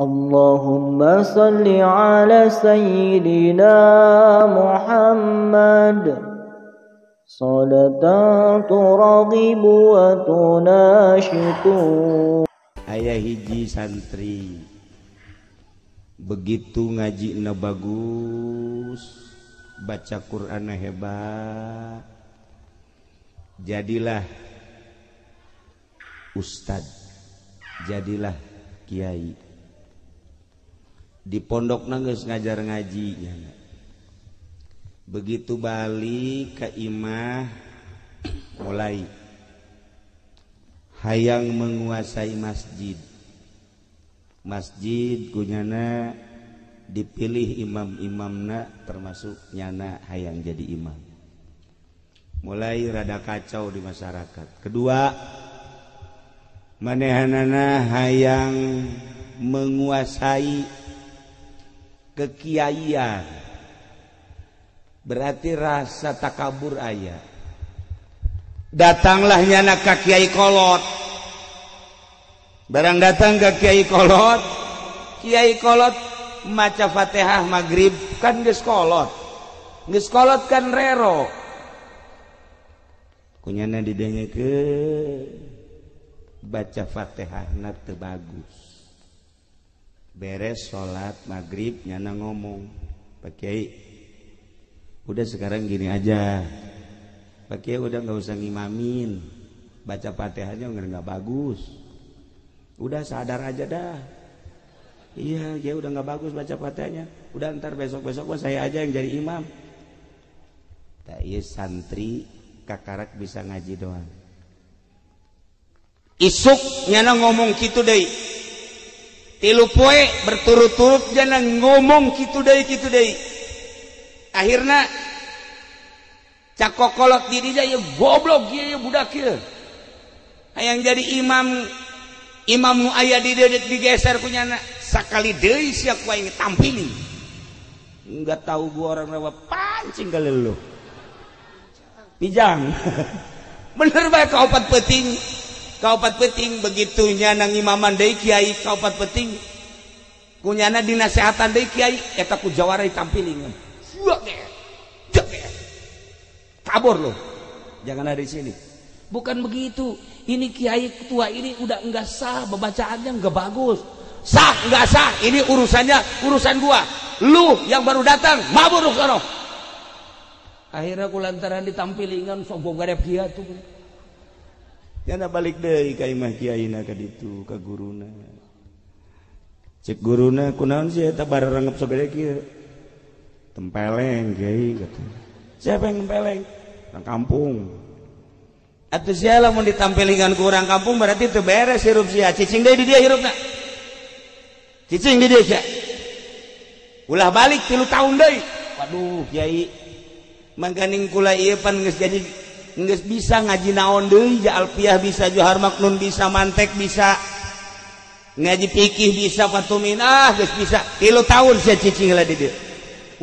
اللهم صل على سيدنا محمد صلاة ترغب وتناشط. Aya hiji santri begitu ngaji na bagus, baca Quran hebat, jadilah ustad, jadilah kiai. Di pondok geus ngajar ngaji nya. Begitu balik ke imah mulai hayang menguasai masjid. Masjid kunyana dipilih imam-imamna, termasuk nyana hayang jadi imam. Mulai rada kacau di masyarakat. Kedua, manehanana hayang menguasai kekiaian, berarti rasa takabur aya. Datanglah nyana ka kiai kolot. Barang datang ke kiai kolot, kiai kolot maca Fatihah maghrib kan geus kolot. Geus kolot kan rero. Kunyana didengekeun baca Fatihahna teu bagus. Beres salat maghrib nyana ngomong, "Pak Kiai, udah sekarang gini aja. Pak Kiai udah nggak usah ngimamin, baca Fatihahnya nggak bagus. Udah sadar aja dah. Iya, ya udah nggak bagus baca Fatihahnya. Udah ntar besok-besok gua saya aja yang jadi imam." Tak iya santri kakarak bisa ngaji doang. Isuk nyana ngomong kitu deui. Tilu poe berturut-turut nyana ngomong kitu deui kitu deui. Akhirna cakokolot di dinya, ya goblok ieu budak ieu. Hayang jadi imam, imam nu aya di dieu digeser ku nyana. Sakali deui sia ku aing tampili. Enggak tahu gua orang rawa pancing kali lu. Pijang. Bener bae kaopat peuting. Kaopat peuting begitu nyana ngimaman deui kiai kaopat peuting. Ku nyana dinasehatan deui kiai eta ku jawara ditampiling. Kabur lo, jangan ada di sini. Bukan begitu. Ini kiai tua ini udah enggak sah, bacaannya enggak bagus. Sah enggak sah, ini urusannya urusan gua. Lu yang baru datang, mabur sono. Akhirnya ku lantaran ditampilingan sombong garep dia tuh. Nyana balik deui ka imah kiaina ka ditu ka guruna. Cek guruna kunaon sih eta bararangep sagede kieu. Tempeleng kiai kata. Siapa yang tempeleng? Orang kampung. Atuh sia lamun ditampilingan ku orang kampung berarti teu beres hirup sia. Cicing deui di dia hirupna. Cicing di dia sia. Ulah balik 3 tahun deui. Waduh kiai, mangkaning kula ieu pan geus jadi geus bisa ngaji naon deui, ja alfiah bisa, johar maknun bisa, mantek bisa, ngaji fikih bisa, fatumin ah geus bisa. 3 tahun sia cicing heula di dieu.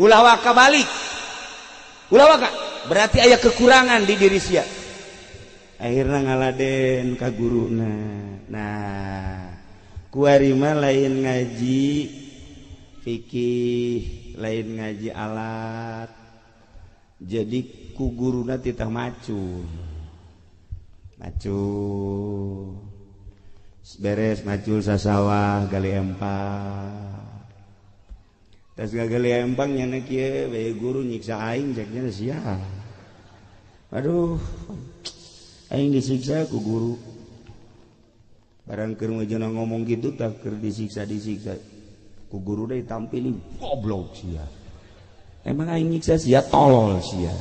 Ulah waka balik. Ulah waka, berarti aya kekurangan di diri sia. Akhirna ngaladen ka guruna. Nah, kuari mah lain ngaji fikih, lain ngaji alat. Jadi ku guruna titah macul. Macul. Beres macul sasawah gali empang. Tas gali empang nyana kieu bae guru nyiksa aing cek nya sia. Aduh, aing disiksa ku guru. Barang keur meujeuhna ngomong gitu tah keur disiksa-disiksa ku guru deui tampilin goblok sia. Emang aing nyiksa sia tolol sia.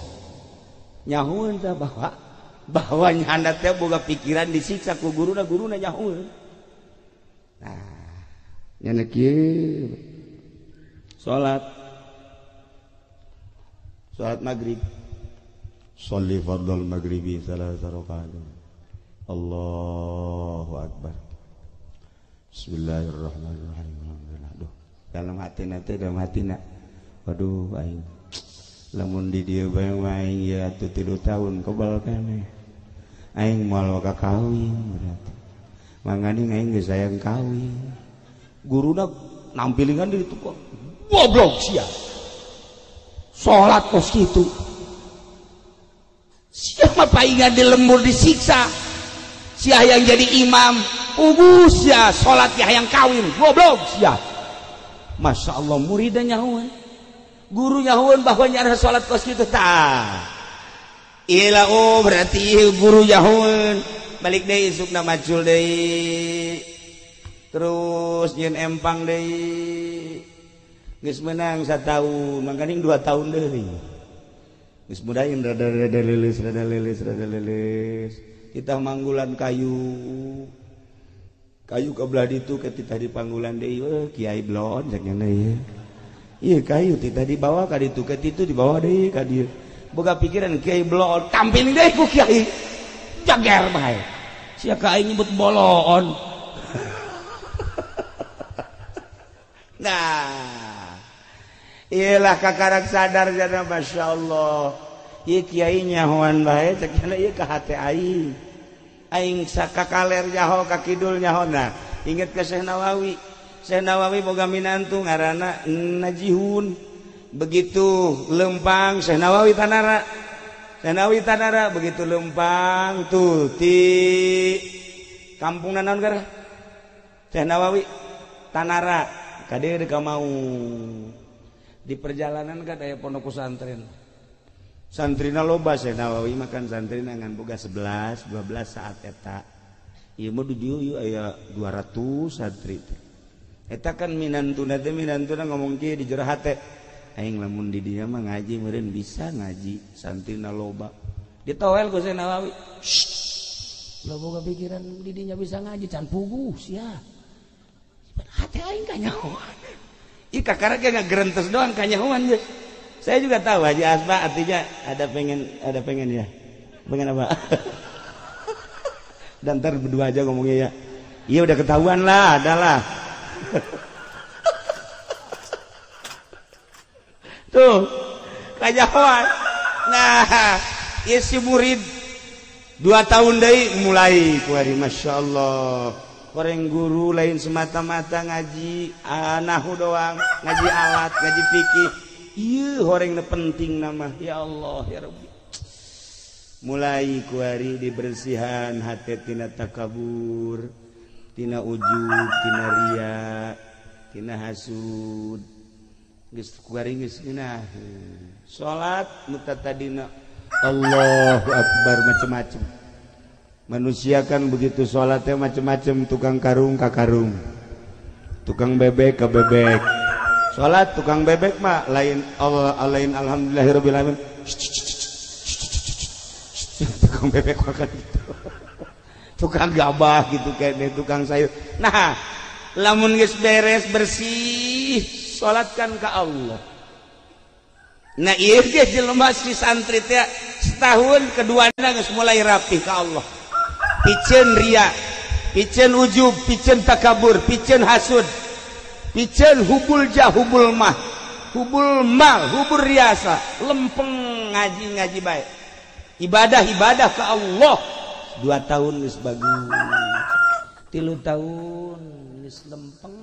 Nyahueun tah bahwa nyanda teh boga pikiran disiksa ku guruna, guruna nyahueun. Nah, nyana kieu salat salat maghrib. Sholli fardhal maghribi salasa rakaat. Allahu akbar. Bismillahirrahmanirrahim. Aduh, dalam hatina teh dalam hatina. Waduh aing lamun di dieu bae aing ya atuh 3 tahun kebal keneh. Aing moal waka kawin berarti. Mangani aing geus hayang kawin. Guruna nampilingan di itu kok. Goblok sia. Salat kos kitu. Siapa paingan di lembur disiksa. Sia yang jadi imam, ugus sia salat yang kawin, goblok sia. Masya Allah muridnya nyahuan. Guru nyahuan bahwa nyara salat kos kitu tah. Ila oh berarti guru nyahuan. Balik deui isukna macul deui. Terus nyeun empang deui. Geus meunang sataun, mangkaning 2 tahun deui. Geus mudahin rada-rada leuleus, rada leuleus, rada leuleus. Kita manggulan kayu. Kayu ka belah ditu ke titah dipanggulan deui, weh kiai blon cek nya ieu. Ieu kayu titah dibawa ka ditu ke ditu dibawa deui ka dieu. Boga pikiran kiai blon, tampil deui ku kiai. Jager bae. Sia ka aing nyebut boloon. Nah, iyalah kakarak sadar jana Masya Allah. Ieu kiai nyahoan bae cek nya ieu ka hate aing. Aing sakakaler nyaho ka kidul nyaho. Nah, inget ke Syekh Nawawi. Syekh Nawawi boga minantu ngaranna Najihun. Begitu lempang Syekh Nawawi tanara. Syekh Nawawi tanara begitu lempang tuh ti kampungna naon gara? Syekh Nawawi tanara ka dieu ka mau. Di perjalanan kan aya pondok pesantren. Santrina loba Syekh Nawawi makan santrina ngan boga 11, 12 saat eta. Ieu mah di dieu ieu aya 200 santri. Eta kan minantuna teh minantuna ngomong kieu di jero hate. Aing lamun di dieu mah ngaji meureun bisa ngaji, santrina loba. Ditowel ku Syekh Nawawi. Shh. Lo boga pikiran di dinya bisa ngaji can puguh sia. Hate aing kanyahoan. Ih kakara ge ngagerentes doang kanyahoan geus. Saya juga tahu Haji Asma artinya ada pengen ya. Pengen apa? Dan ntar berdua aja ngomongnya ya. Iya udah ketahuan lah, adalah. Tuh, kanyahoan. Nah, ieu si murid 2 tahun deui mulai kuari Masya Allah. Koreng guru lain semata-mata ngaji nahu doang, ngaji alat, ngaji fikih. Ieu horeng penting nama ya Allah ya Rabbi. Mulai kuari dibersihan hati tina takabur, tina ujub, tina ria, tina hasud. Geus kuari geus ngeunah. Salat nu tadina Allahu Akbar macem-macem. Manusia kan begitu sholatnya macem-macem, tukang karung ka karung, tukang bebek ka bebek. Sholat tukang bebek mah lain Allah lain alhamdulillahirabbil alamin. Tukang bebek makan gitu. Tukang gabah gitu kayaknya, tukang sayur. Nah, lamun geus beres bersih, sholatkan ke Allah. Nah, ieu ge jelema si santri teh setahun keduana geus mulai rapih ka Allah. Piceun ria, piceun ujub, piceun takabur, piceun hasud, piceun hubul jah, hubul mah, hubul mal, hubul riasa, lempeng ngaji-ngaji baik. Ibadah-ibadah ke Allah. 2 tahun geus bagus. 3 tahun geus lempeng.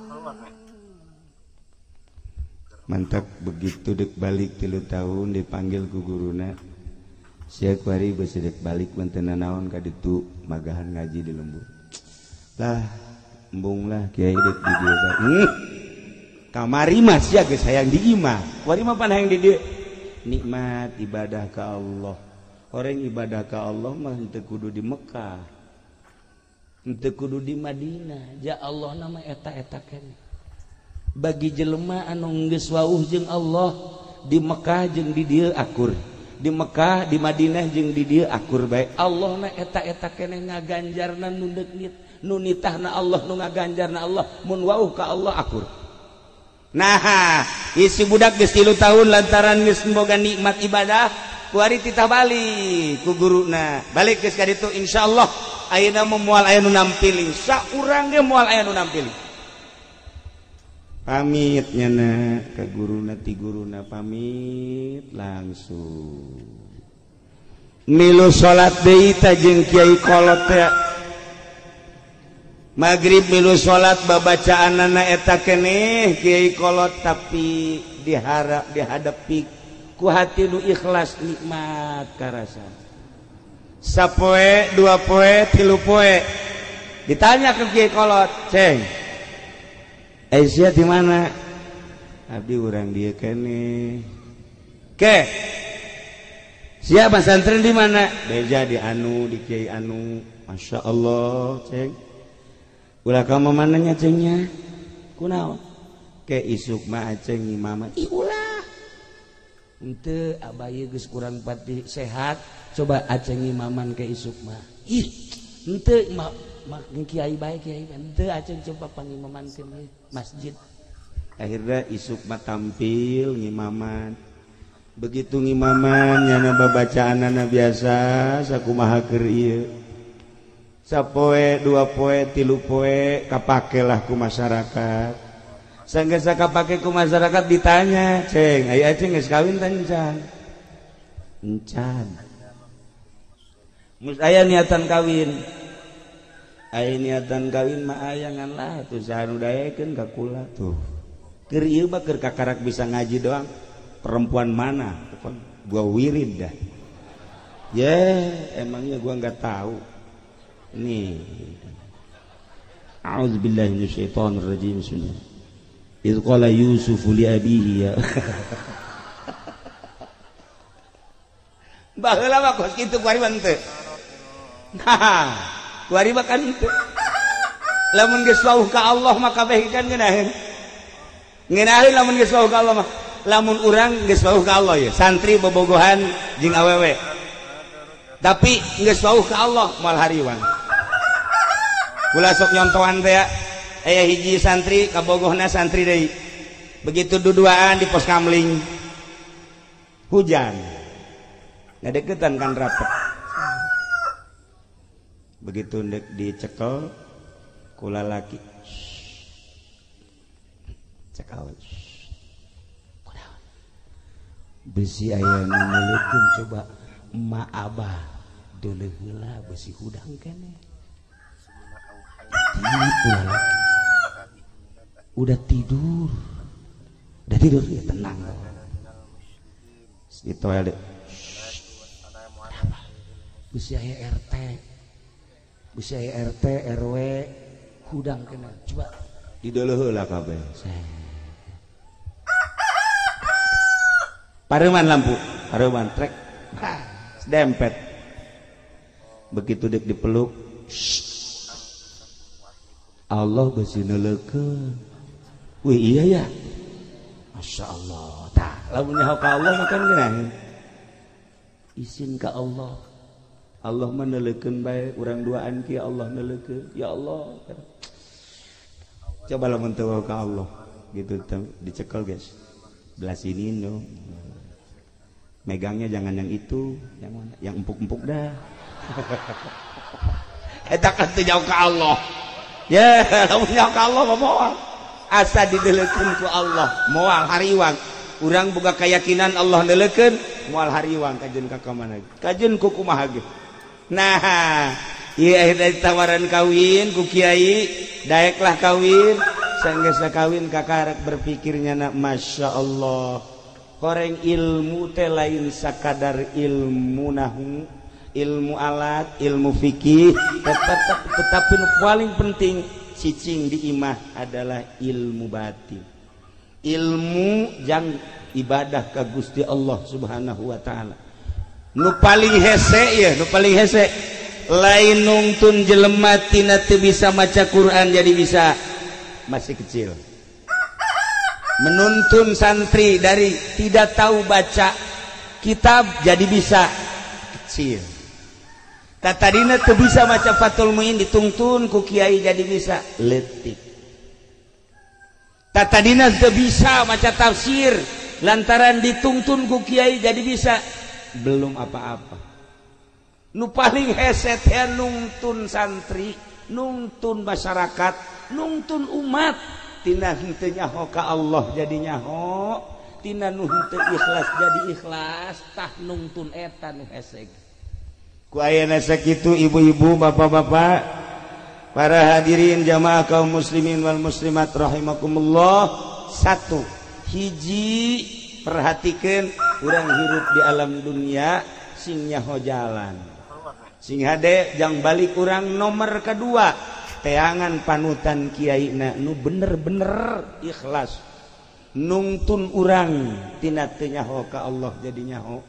Mantap begitu dek balik 3 tahun dipanggil ku guruna. Sia kuari beusi dek balik mantena naon ka ditu magahan ngaji di lembur. Lah embung lah kiai dek di dieu bae. Kamari mah sia geus hayang di imah. Kuari mah pan hayang di dieu. Nikmat ibadah ka Allah. Orang ibadah ka Allah mah henteu kudu di Mekah. Henteu kudu di Madinah. Ja Allah nama eta-eta keneh. Bagi jelema anu geus wauh jeung Allah di Mekah jeung di dieu akur. Di Mekah, di Madinah jeung di dieu akur bae. Allah na eta-eta keneh ngaganjarna nu deuk nu nitahna Allah nu ngaganjarna Allah mun wauh ka Allah akur. Nah, isi budak geus 3 tahun lantaran geus boga nikmat ibadah, kuari titah balik ku guruna. Balik geus ka ditu insyaallah ayeuna mah moal aya nu nampiling. Saurang ge moal aya nu nampiling. Pamit nyana ke guruna ti guruna pamit langsung. Milu salat deui ta jeung kiai kolot teh. Maghrib milu salat babacaanana eta keneh kiai kolot tapi diharap dihadapi ku hati nu ikhlas nikmat karasa. Sapoe, dua poe, tilu poe. Ditanya ke kiai kolot, "Ceng, Aisyah di mana?" Abdi urang dieu keneh. Ke siapa santren di mana? Beja di anu, di kiai anu. Masya Allah, ceng. Ulah kamu mananya cengnya? Kunaon? Ke isuk mah aceng imama. Ih ulah. Henteu abah ieu geus kurang pati sehat, coba aceng imaman ke isuk mah. Ih, henteu mah kiai bae kiai. Henteu aceng coba pangimamankeun masjid. Akhirnya isuk mah tampil ngimaman. Begitu ngimaman nyana babacaanana biasa sakumaha keur ieu. Sapoe, dua poe, tilu poe kapakelah ku masyarakat. Sanggeus kapake ku masyarakat ditanya, "Ceng, aya aceng geus kawin tah encan?" Encan. Geus aya niatan kawin. Aya niatan kawin mah aya ngan lah tuh saha nu daekeun ka kula tuh. Keur ieu mah keur kakarak bisa ngaji doang. Perempuan mana? Gua wirid dah. Ye, emangnya gua nggak tahu. Nih. A'udzubillahi minasyaitonir rajim. Bismillah. Idz qala Yusuf li abihi ya. Baheula mah kos kitu kuari mah teu. Nah, kuari mah kan teu. Lamun geus wauh ka Allah mah kabeh kan ngeunaheun. Ngeunaheun lamun geus wauh ka Allah mah. Lamun urang geus wauh ka Allah ya, santri bobogohan jeung awewe. Tapi geus wauh ka Allah moal hariwang. Kula sok nyontohan teh aya hiji santri kabogohna santri deui. Begitu duduaan di pos kamling. Hujan. Ngadeukeutan kan rapet. Begitu ndek dicekel kula laki. Cekel. Besi aya nu meuleukeun coba emak abah deuleuh heula besi hudang keneh. Tidur lagi. Udah tidur. Udah tidur ya tenang. Di toilet. Kenapa? Besi aya RT. Besi aya RT, RW hudang keneh. Coba dideuleuh heula kabeh. Pareman lampu, pareman trek. Dempet. Begitu dek dipeluk, Allah besi neuleukeun. Wih iya ya. Masya Allah. Tah, lamun nyaho ka Allah mah kan geunaheun. Isin ka Allah. Allah mah neuleukeun bae urang duaan kieu Allah neuleukeun. Ya Allah. Coba lamun teu ka Allah gitu dicekel guys. Belah sini dong. Megangnya jangan yang itu, yang mana? Yang empuk-empuk dah. Eta kan teu jauh ka Allah. Ya, lamun jauh ka Allah mah moal. Asa dideleukeun ku Allah, moal hariwang. Urang boga keyakinan Allah neuleukeun, moal hariwang kajeun ka mana? Kajeun ku kumaha ge. Nah, ieu akhirna ditawaran kawin ku kiai, daeklah kawin. Sanggeusna kawin kakarek berpikirnya na Masya Allah. Koreng ilmu teh lain sakadar ilmu nahu, ilmu alat, ilmu fikih, tetapi nu paling penting cicing di imah adalah ilmu batin. Ilmu jang ibadah ka Gusti Allah Subhanahu wa taala. Nu paling hese ya, nu paling hese lain nungtun jelema tina teu bisa maca Quran jadi bisa masih kecil. Menuntun santri dari tidak tahu baca kitab jadi bisa kecil. Tadina teu bisa maca Fathul Muin ditungtun ku kiai jadi bisa leutik. Tadina teu bisa maca tafsir lantaran ditungtun ku kiai jadi bisa belum apa-apa. Nu paling hese teh nungtun santri, nungtun masyarakat, nungtun umat. Tina henteu nyaho ka Allah jadi nyaho, tina nu henteu ikhlas jadi ikhlas, tah nungtun eta nu hese. Ku ayeuna sakitu ibu-ibu, bapak-bapak, Para hadirin jamaah kaum muslimin wal muslimat rahimakumullah, satu hiji perhatikan, urang hirup di alam dunia sing nyaho jalan, sing hade jang balik urang. Nomor kedua, teangan panutan kiai na nu bener-bener ikhlas nungtun urang tina teu nyaho ka Allah jadi nyaho,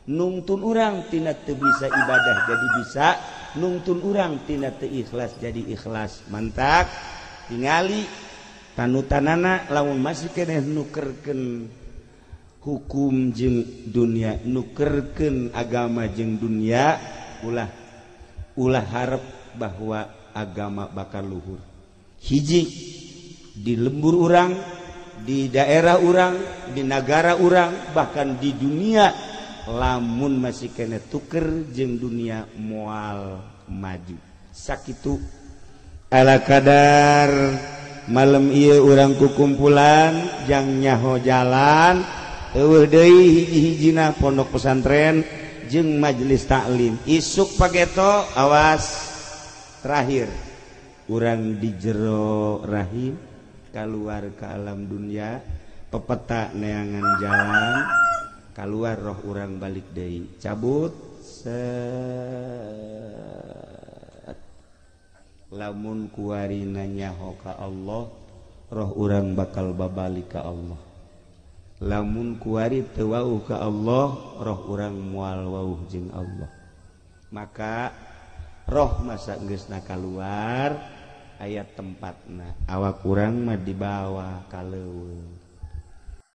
nungtun urang tina teu bisa ibadah jadi bisa, nungtun urang tina teu ikhlas jadi ikhlas. Mantak tingali panutanana, lamun masih keneh nukerkeun hukum jeung dunia, nukerkeun agama jeung dunia, ulah ulah harap bahwa agama bakal luhur. Hiji, di lembur urang, di daerah urang, di negara urang, bahkan di dunia, lamun masih keneh tuker jeung dunia, moal maju. Sakitu ala kadar malam ieu urang kukumpulan jang nyaho jalan. Euweuh deui hiji-hijina pondok pesantren jeung majelis taklim. Isuk pageto awas, terakhir urang di jero rahim keluar ke alam dunia, pepeta neangan jalan keluar, roh urang balik deui, cabut set. Lamun kuari nyaho ka Allah, roh urang bakal babalik ka Allah. Lamun kuari teu wauh ka Allah, roh urang moal wauh jeung Allah. Maka roh masa geusna kaluar, aya tempatna, awak urang mah dibawa ka leuweung.